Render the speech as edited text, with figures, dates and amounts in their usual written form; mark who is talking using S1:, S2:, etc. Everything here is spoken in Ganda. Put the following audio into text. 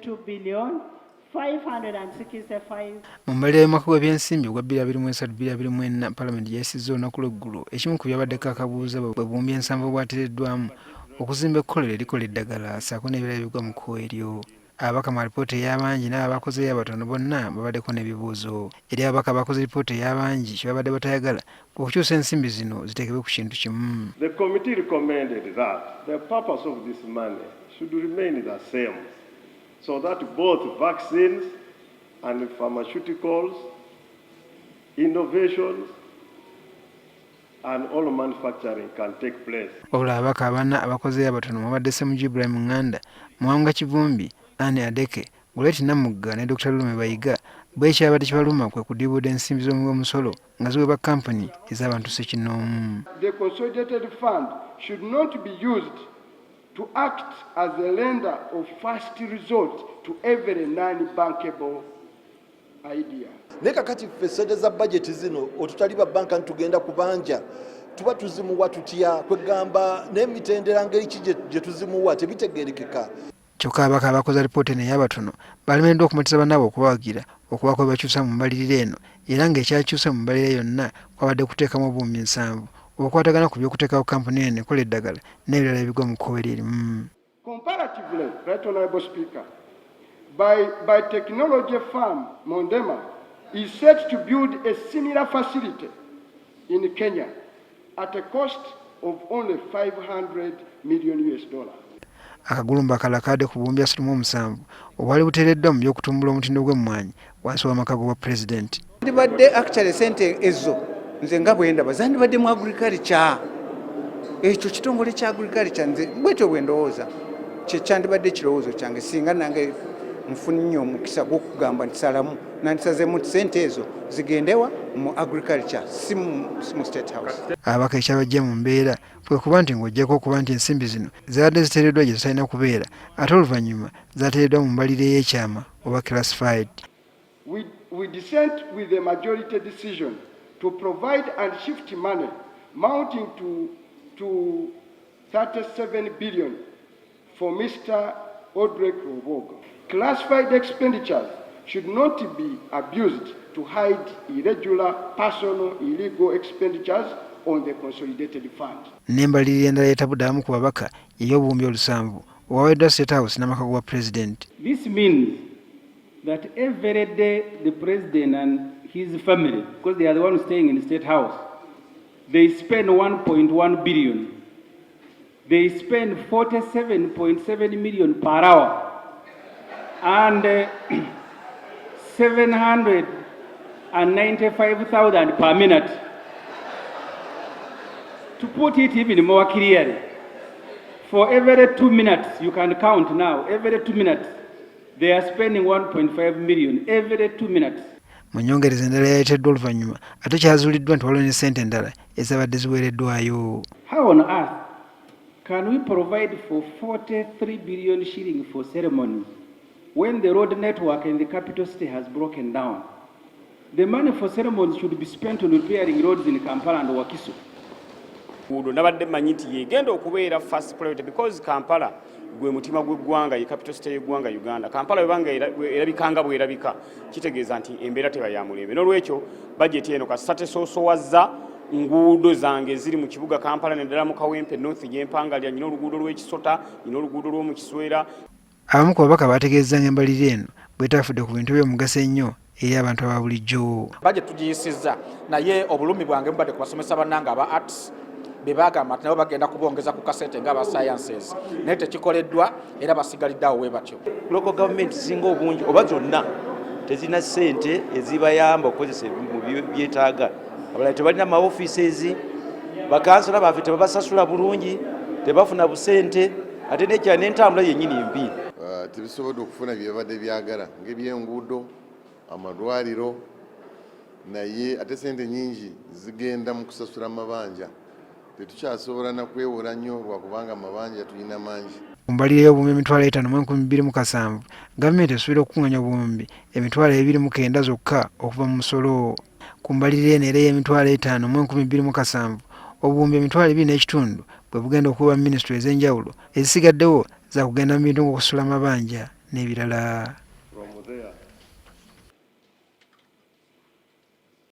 S1: 22 billion 565.
S2: Mu mbalirira y'omwaka gw'ebyensimbi ogwa 2023/2024 Palamenti gy'eyisizza olunaku lw'eggulo, ekimu ku byabaddeko akabuuza bwe buwumbi ensanvu obwateereddwamu okuzimba ekkolero erikola eddagala ssaako n'ebirala ebigwa mu kkubo eryo. Ababaka mu alipoota ey'abangi n'abo abaakozeeyo abatono bonna babaddeko n'ebibuuzo. Eri ababaka abaakoze lipoota ey'abangi kye babadde batayagala kwe kukyusa ensimbi zino ziteekebwe ku kintu kimu.
S3: The committee recommended that the purpose of this money should remain the same so that both vaccines and pharmaceuticals, innovations and all manufacturing can take place.
S2: Wabula ababaka abana abakozeeyo abatono mwabadde Ssemujju Ibrahim Nganda, Muwanga Kivumbi, Anne Adeke, Gorret Namugga ne Dokita Lulume Bayiga bo ekyabadde kibaluma kwe kudiibuuda ensimbi z'omuwi w'omusolo nga ziweebwa kkampuni ez'abantu ssekinnoomu.
S4: The consolidated fund should not be used to act as a lender of first resort to every non-bankable idea.
S5: Naye kakati ffe sente za bajeti zino otutali ba banka ntugenda kubanja tuba tuzimuwa tutya? Kwegamba n'emitendera ngeri ki gye tuzimuwa tebitegerekeka.
S2: Kyokka ababaka abakoze alipoota eno ey'abatono balemereddwa okumatiza bannaabwe okubawagira okubaako bye bakyusa mu mbalirira eno era ng'ekyakyuse mu mbalirira yonna kwabadde kuteekamu obuwumbi nsanvu obukwatagana ku by'okuteekawo kkampuni eno ekola eddagala n'ebirala ebigwa mu kkowe lye limu.
S4: Comparatively, Right Honorable Speaker, by technology firm Mondema is set to build a similar facility in Kenya at a cost of only 500 million US dollars.
S2: Akagulumba akalala kaabadde ku buwumbi 37 obwali buteereddwa mu by'okutumbula omutindo gw'emmwanyi wansi w'amaka g'obwapulezidenti.
S6: Zandibadde actually sente ezo nze nga bwe ndaba zandibadde mu agriculture, ekyo kitongole kya agriculture, nze bwetyo bwe ndowooza kyekyandibadde ekirowoozo kyange. Singa nange nfunye omukisa gw'okugamba nti salamu, nandisazemu nti sente ezo zigendewa mu agriculture, si mu State House.
S2: Ababaka ekyabajja mu mbeera kwe kuba nti ng'oggyeko okuba nti ensimbi zino zaabadde ziteereddwa gye zitalina kubeera, ate oluvannyuma zaateereddwa mu mbalirira ey'ekyama oba classified.
S4: We dissent with the majority decision to provide and shift money mounting to 37 billion for Mr. Odrek Rwabwogo. Classified expenditures should not be abused to hide irregular, personal, illegal expenditures on the consolidated fund.
S2: N'embalirira endala yetabudde abamu ku babaka ey'obuwumbi olusanvu obwaweereddwa State House n'amaka g'obwa pulezidenti.
S7: This means that every day the president and his family, because they are the ones staying in the State House, they spend 1.1 billion. They spend 47.7 million per hour and 795,000 per minute. To put it even more clearly, for every 2 minutes, you can count now, every 2 minutes, they are spending 1.5 million every 2 minutes.
S2: Mu nyongereza endala eyaleeteddwa oluvannyuma ate kyazuuliddwa nti waliwo ne ssente endala ezabadde ziweereddwayo.
S7: How on earth can we provide for 43 billion shilling for ceremonies when the road network in the capital city has broken down? The money for ceremonies should be spent on repairing roads in Kampala and Wakiso.
S8: Nguudo nabadde mmanyi nti yegenda okubeera first priority because Kampala gwe mutima gw'eggwanga, ye capital city y'eggwanga Uganda. Kampala bwebanga erabika nga bwerabika kitegeeza nti embeera teba ya mulembe. N'olwekyo bajeti eno kasita tesoosowazza nguudo zange eziri mu kibuga Kampala, naddala mu Kawempe North gyempangalya, nyina oluguudo lw'Ekisota, nyina oluguudo lw'Omukiswera.
S2: Abamu ku babaka baategeezezza ng'embalirira eno bwetaafudde ku bintu eby'omugaso ennyo eri abantu aba bulijjo.
S9: Bajeti tugiyisizza, naye obulumi bwange bubadde ku basomesa bannange aba arts be bagamba nti nabo bagenda kubongeza ku kasente nga aba sciences, naye tekikoleddwa era basigalidde awo we batyo.
S10: Local government zisinga obungi oba zonna tezirina ssente ezibayamba okukozesa mu byetaaga. Abalala tebalina ma offices, bakansala baffe tebabasasula bulungi, tebafuna busente, ate nekyala n'entambula yennyini mbi.
S11: Tebisobodde okufuna byebadde byagala ng'ebyenguudo, amalwaliro, naye ate sente nyingi zigenda mu kusasula amabanja. Tetukyasobola nakwewola nnyo lwakubanga amabanja tulina mangi.
S2: Ku mbalirira y'obuwumbi 502,007, gavumenti esuubira okukunganya obuwumbi 209 zokka okuva mu musolo. Ku mbalirira eno era ey'e 502,007, obuwumbi 2.5 bwe bugenda okuweebwa minisitule ez'enjawulo, ezisigaddewo za kugenda mu bintu ng'okusasula amabanja. n'ebirala.